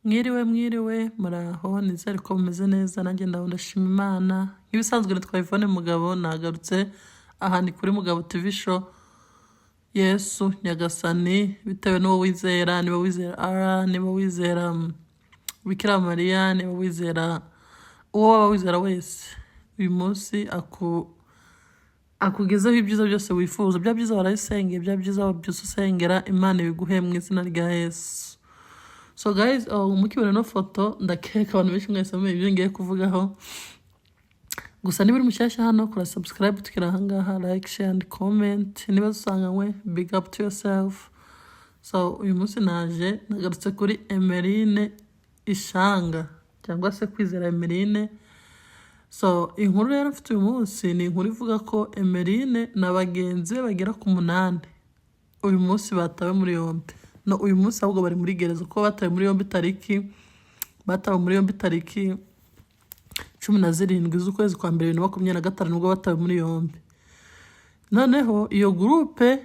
Mwiriwe, mwiriwe, muraho? Nizere ko mumeze neza. Nanjye ndaho, ndashima Imana. Nk'ibisanzwe nitwa Yvonne Mugabo, nagarutse. Aha ni kuri Mugabo TV Show. Yesu Nyagasani, bitewe n'uwo wizera, niba wizera Allah, niba wizera Bikira Mariya, niba wizera uwo waba wizera wese, uyu munsi akugezeho ibyiza byose wifuza, bya byiza warabisengeye, bya byiza byose usengera, Imana ibiguhe mu izina rya Yesu. So guys, mukibona ino foto, ndakeka abantu benshi mwese mumenye ibyo ngiye kuvugaho. Gusa niba uri mushyashya hano, kora subscribe, tukiri ahangaha, like, share and comment. Niba dusanganywe, big up to yourself. So uyu munsi naje nagarutse kuri Emeline Ishanga cyangwa se Kwizera Emeline. So inkuru rero mfite uyu munsi ni inkuru ivuga ko Emeline na bagenzi be bagera ku munani uyu munsi batawe muri yombi. No uyu munsi ahubwo bari muri gereza, kuko batawe muri yombi tariki 17 z'ukwezi kwa mbere 2025, nibwo batawe muri yombi. Noneho iyo groupe,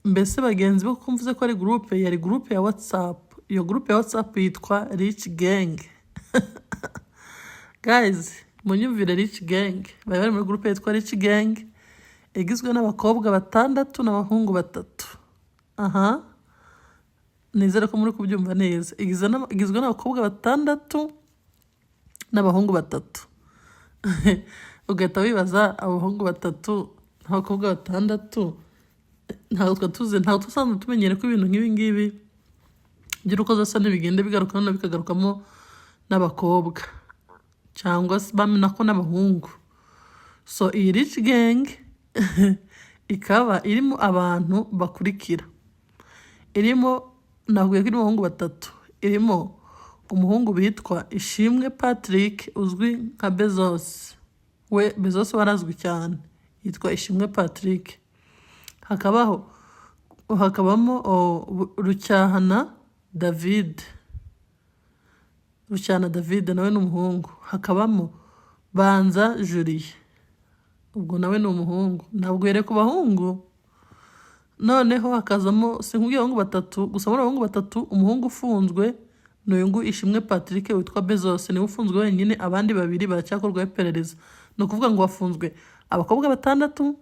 mbese bagenzi be, kuko mvuze ko ari groupe, yari groupe ya WhatsApp. Iyo groupe ya WhatsApp yitwa Rich Gang. Guys, munyumvire, Rich Gang. Bari muri groupe yitwa Rich Gang, igizwe n'abakobwa batandatu n'abahungu batatu. Aha nizere ko muri kubyumva neza. Igizwe n'abakobwa batandatu n'abahungu batatu. Ugahita wibaza, abahungu batatu n'abakobwa batandatu, ntabwo twa tuzi, ntabwo dusanzwe tumenyere ko ibintu nk'ibi ngibi by'urukozasoni bigenda bigaruka, noneho bikagarukamo n'abakobwa cyangwa se nako n'abahungu. So iyi Rich Gang ikaba irimo abantu bakurikira: irimo, nakubwiye ko irimo abahungu batatu, irimo umuhungu witwa Ishimwe Patrick uzwi nka Bezos. We Bezos warazwi cyane, yitwa Ishimwe Patrick. Hakabamo Rucyahana David. Rucyahana David nawe ni umuhungu. Hakabamo Banza Julie, ubwo nawe ni umuhungu. Ntabwo ku bahungu. Noneho hakazamo, sinkubwiye abahungu batatu gusa, muri abahungu batatu umuhungu ufunzwe ni uyu nguyu Ishimwe Patrick witwa Bezos, niwe ufunzwe wenyine. Abandi babiri baracyakorwaho iperereza. Ni ukuvuga ngo bafunzwe abakobwa batandatu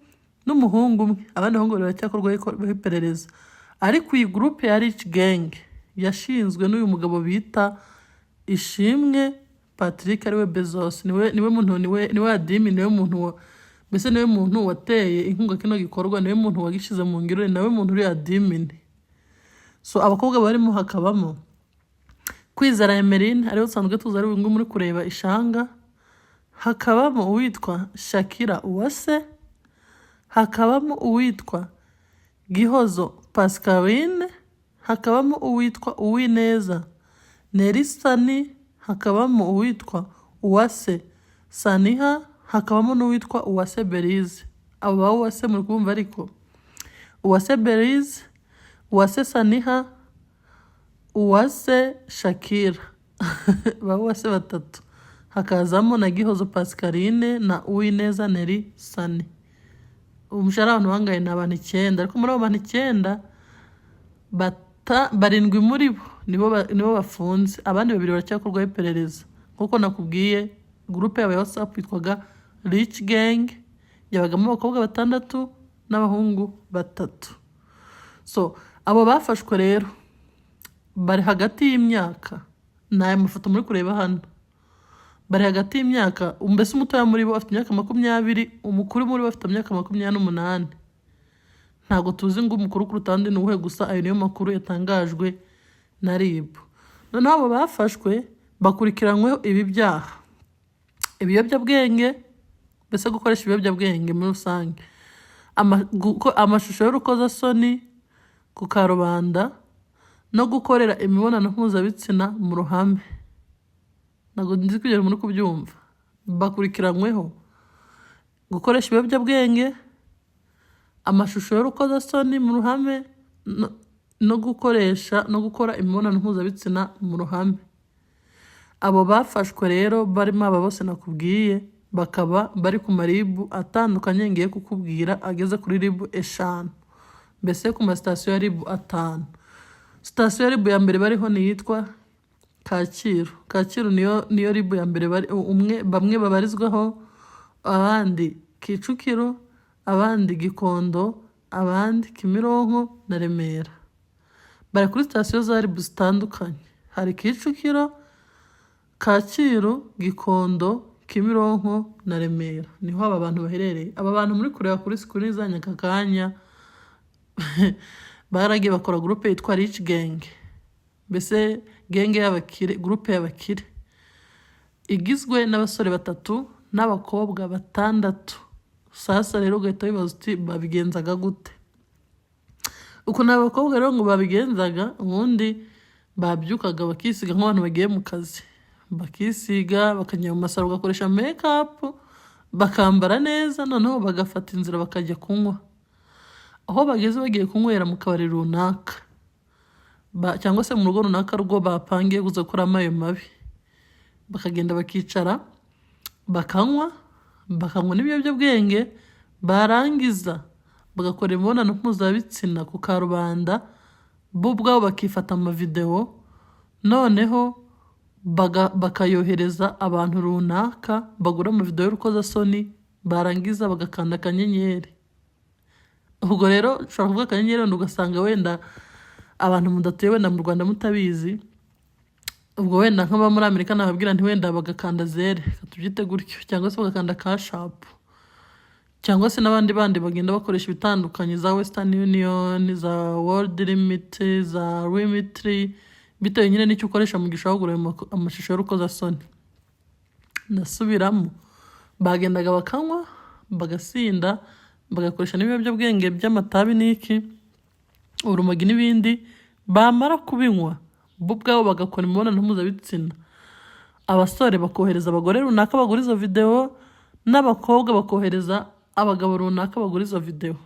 n'umuhungu umwe, abandi bahungu babiri baracyakorwaho iperereza. Ariko iyi groupe ya Rich Gang yashinzwe n'uyu mugabo bita Ishimwe Patrick, ariwe Bezos. Niwe muntu, niwe admin, niwe muntu mbese niwe muntu wateye inkunga kino gikorwa, niwe muntu wagishyize mu ngiro, ni nawe muntu uri admin. So abakobwa barimo, hakabamo Kwizera Emeline, ariwe usanzwe tuzi, ari uyu nguyu muri kureba, Ishanga. Hakabamo uwitwa Shakira Uwase, hakabamo uwitwa Gihozo Pascaline, hakabamo uwitwa Uwineza Nerisani, hakabamo uwitwa Uwase Saniha, hakabamo n'uwitwa Uwase Berize. Abo ba Uwase muri kumva, ariko Uwase Berize, Uwase Saniha, Uwase Shakira, ba Uwase batatu, hakazamo na Gihozo Pascaline na Uwineza Neri Sani. Umushahara, abantu bangaye? Ni abantu icyenda. Ariko muri abo bantu icyenda, barindwi muri bo nibo bafunze, abandi babiri baracyakorwaho iperereza. Nk'uko nakubwiye, groupe yabo ya WhatsApp yitwaga Rich Gang, yabagamo abakobwa batandatu n'abahungu batatu. So abo bafashwe rero bari hagati y'imyaka, ni aya mafoto muri kureba hano, bari hagati y'imyaka, mbese umutoya muri bo afite imyaka 20, umukuru muri bo afite imyaka 28. Ntabwo tuzi ngo umukuru kuruta undi ni uwuhe, gusa ayo niyo makuru yatangajwe na RIB. Noneho abo bafashwe bakurikiranyweho ibi byaha: ibiyobyabwenge, mbese gukoresha ibiyobyabwenge muri rusange, amashusho y'urukozasoni ku karubanda no gukorera imibonano mpuzabitsina mu ruhame. Ntabwo nzi kugera muri kubyumva. Bakurikiranyweho gukoresha ibiyobyabwenge, amashusho y'urukozasoni mu ruhame no gukoresha no gukora imibonano mpuzabitsina mu ruhame. Abo bafashwe rero barimo aba bose nakubwiye, bakaba bari ku ma RIB atandukanye ngiye kukubwira, ageze kuri RIB eshanu, mbese ku masitasiyo ya RIB atanu. Sitasiyo ya RIB ya mbere bariho ni iyitwa Kacyiru. Kacyiru. Kacyiru niyo RIB ya mbere bari, umwe bamwe babarizwaho, abandi Kicukiro, abandi Gikondo, abandi Kimironko na Remera. Bari kuri sitasiyo za RIB zitandukanye. Hari Kicukiro, Kacyiru, Gikondo, Kimironko na Remera. Niho aba bantu baherereye. Aba bantu muri kureba kuri screen zanyu aka kanya baragiye bakora groupe yitwa Rich Gang, mbese gang y'abakire, groupe y'abakire igizwe n'abasore batatu n'abakobwa batandatu. Sasa rero ugahita wibaza uti: "Babigenzaga gute?" Ukuntu abakobwa rero ngo babigenzaga, ubundi babyukaga bakisiga nk'abantu bagiye mu kazi, bakisiga, bakajya mu masaro, bagakoresha makeup, bakambara neza, noneho bagafata inzira bakajya kunywa. Aho bageze bagiye kunywera mu kabari runaka cyangwa se mu rugo runaka rwo bapangiye kuza gukoramo ayo mabi, bakagenda bakicara, bakanywa n'ibiyobyabwenge, barangiza bagakora imibonano mpuzabitsina ku karubanda, bo ubwabo bakifata amavidewo, noneho bakayohereza abantu runaka bagura amavidewo y'urukozasoni, barangiza bagakanda akanyenyeri. Ubwo rero ushobora kuvuga akanyenyeri, wenda ugasanga wenda abantu mudatuye wenda mu Rwanda mutabizi. Ubwo wenda nk'aba muri Amerika nababwira nti wenda bagakanda Zelle, reka tubyite gutyo, cyangwa se bagakanda Cash App, cyangwa se n'abandi bandi bagenda bakoresha ibitandukanye, za Western Union, za World Remit, za Remitly, bitewe nyine n'icyo ukoresha mu gihe ushaka kugura ayo amashusho y'urukozasoni. Ndasubiramo: bagendaga bakanywa, bagasinda, bagakoresha n'ibiyobyabwenge by'amatabi n'iki, urumogi n'ibindi. Bamara kubinywa, bo ubwabo bagakora imibonano mpuzabitsina. Abasore bakohereza abagore runaka bagura izo videwo, n'abakobwa bakohereza abagabo runaka bagura izo videwo,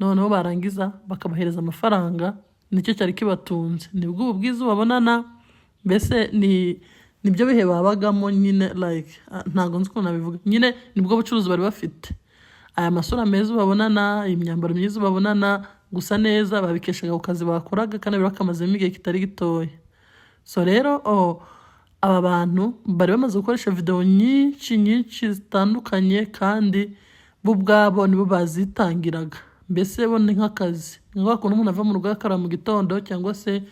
noneho barangiza bakabahereza amafaranga. Nicyo cyari kibatunze. Nibwo ubu bwiza ubabonana, mbese ni nibyo bihe babagamo nyine. Like, ntabwo nzi ukuntu nabivuga nyine, nibwo bucuruzi bari bafite. Aya masura meza ubabonana, imyambaro myiza ubabonana, gusa neza, babikeshaga ku kazi bakoraga, kandi bari bakamazemo igihe kitari gitoya. So rero, aba bantu bari bamaze gukoresha videwo nyinshi nyinshi zitandukanye, kandi bo ubwabo nibo bazitangiraga. Mbese bo ni nk'akazi, ni nka kuntu umuntu ava mu rugo akara mu gitondo, cyangwa se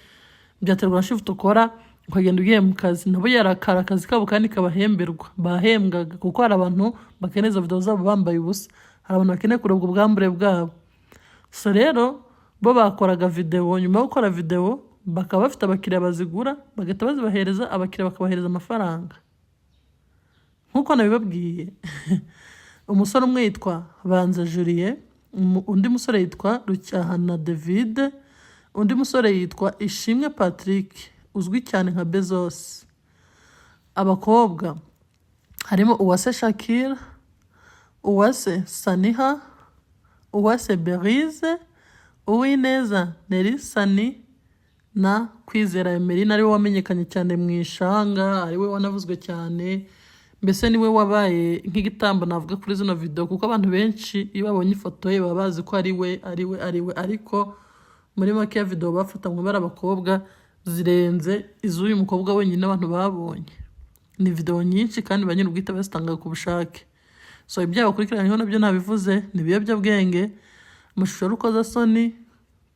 byaterwa na shift ukora, ukagenda ugiye mu kazi. Nabo yarakara akazi kabo kandi kabahemberwa, bahembwaga, kuko hari abantu bakeneye izo videwo zabo bambaye ubusa, hari abantu bakeneye kureba ubwo bwambure bwabo. So rero bo bakoraga videwo, nyuma yo gukora videwo bakaba bafite abakiriya bazigura, bagahita bazibahereza, abakiriya bakabahereza amafaranga. Nk'uko nabibabwiye, umusore umwe yitwa Banza Julien, undi musore yitwa Rucyahana David, undi musore yitwa Ishimwe Patrick uzwi cyane nka Bezos. Abakobwa harimo Uwase Shakira, Uwase Saniha, Uwase Berize, Uwineza Nerisani na Kwizera Emeline, ariwe wamenyekanye cyane mu ishanga, ariwe wanavuzwe cyane. Mbese niwe wabaye nk'igitambo navuga kuri zino video, kuko abantu benshi iyo babonye ifoto ye baba bazi ko ari we, ari we, ari we. Ariko muri make ya video bafatanywe bari abakobwa zirenze iz'uyu mukobwa wenyine abantu babonye. Ni video nyinshi, kandi ba nyir'ubwite bazitangaga ku bushake. So ibyaha bakurikiranyweho nabyo nabivuze: ni ibiyobyabwenge, amashusho y'urukozasoni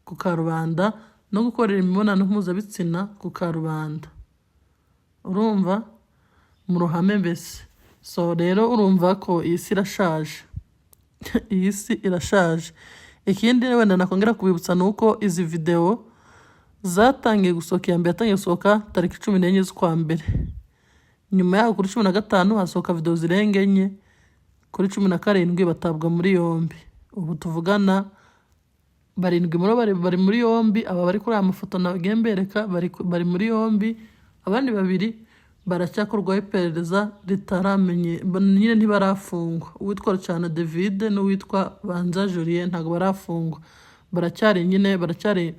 ku karubanda no gukorera imibonano mpuzabitsina ku karubanda, urumva, mu ruhame mbese. So rero urumva ko iyi si irashaje, iyi si irashaje. Ikindi wenda nakongera kubibutsa ni uko izi videwo zatangiye gusohoka, iya mbere yatangiye gusohoka tariki 14 z'ukwa mbere. Nyuma yaho kuri 15 hasohoka videwo zirenga enye, kuri 17 batabwa muri yombi. Ubu tuvugana barindwi muri bo bari muri yombi. Aba bari kuri aya mafoto nagiye mbereka bari muri yombi, abandi babiri baracyakorwaho iperereza ritaramenye nyine, ntibarafungwa. Uwitwa Rucyahana David n'uwitwa Banza Julien ntabwo barafungwa, baracyari nyine, baracyari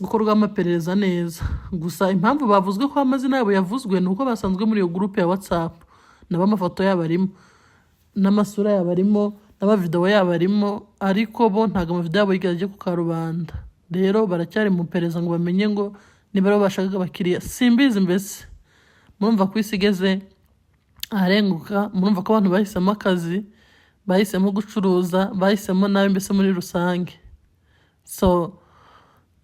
gukorwaho amaperereza neza. Gusa impamvu bavuzwe ko amazina yabo yavuzwe ni uko basanzwe muri iyo groupe ya WhatsApp, nabo amafoto yabo arimo, n'amasura yabo arimo, n'amavidewo yabo arimo, ariko bo ntabwo amavidewo yabo yigeze ajya ku karubanda. Rero baracyari mu iperereza ngo bamenye ngo Niba rero bashakaga abakiriya, simbizi. Mbese murumva ko isi igeze aharenguka. Murumva ko abantu bahisemo akazi, bahisemo gucuruza, bahisemo nabi mbese muri rusange. So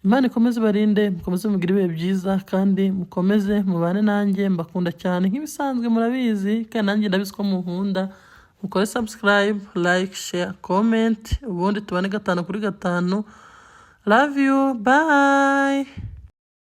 Imana ikomeze ibarinde, mukomeze mugire ibihe byiza kandi mukomeze mubane nanjye. Mbakunda cyane nk'ibisanzwe, murabizi, kandi nanjye ndabizi ko munkunda. Mukore subscribe, like, share, comment, ubundi tubane gatanu kuri gatanu. Love you, bye.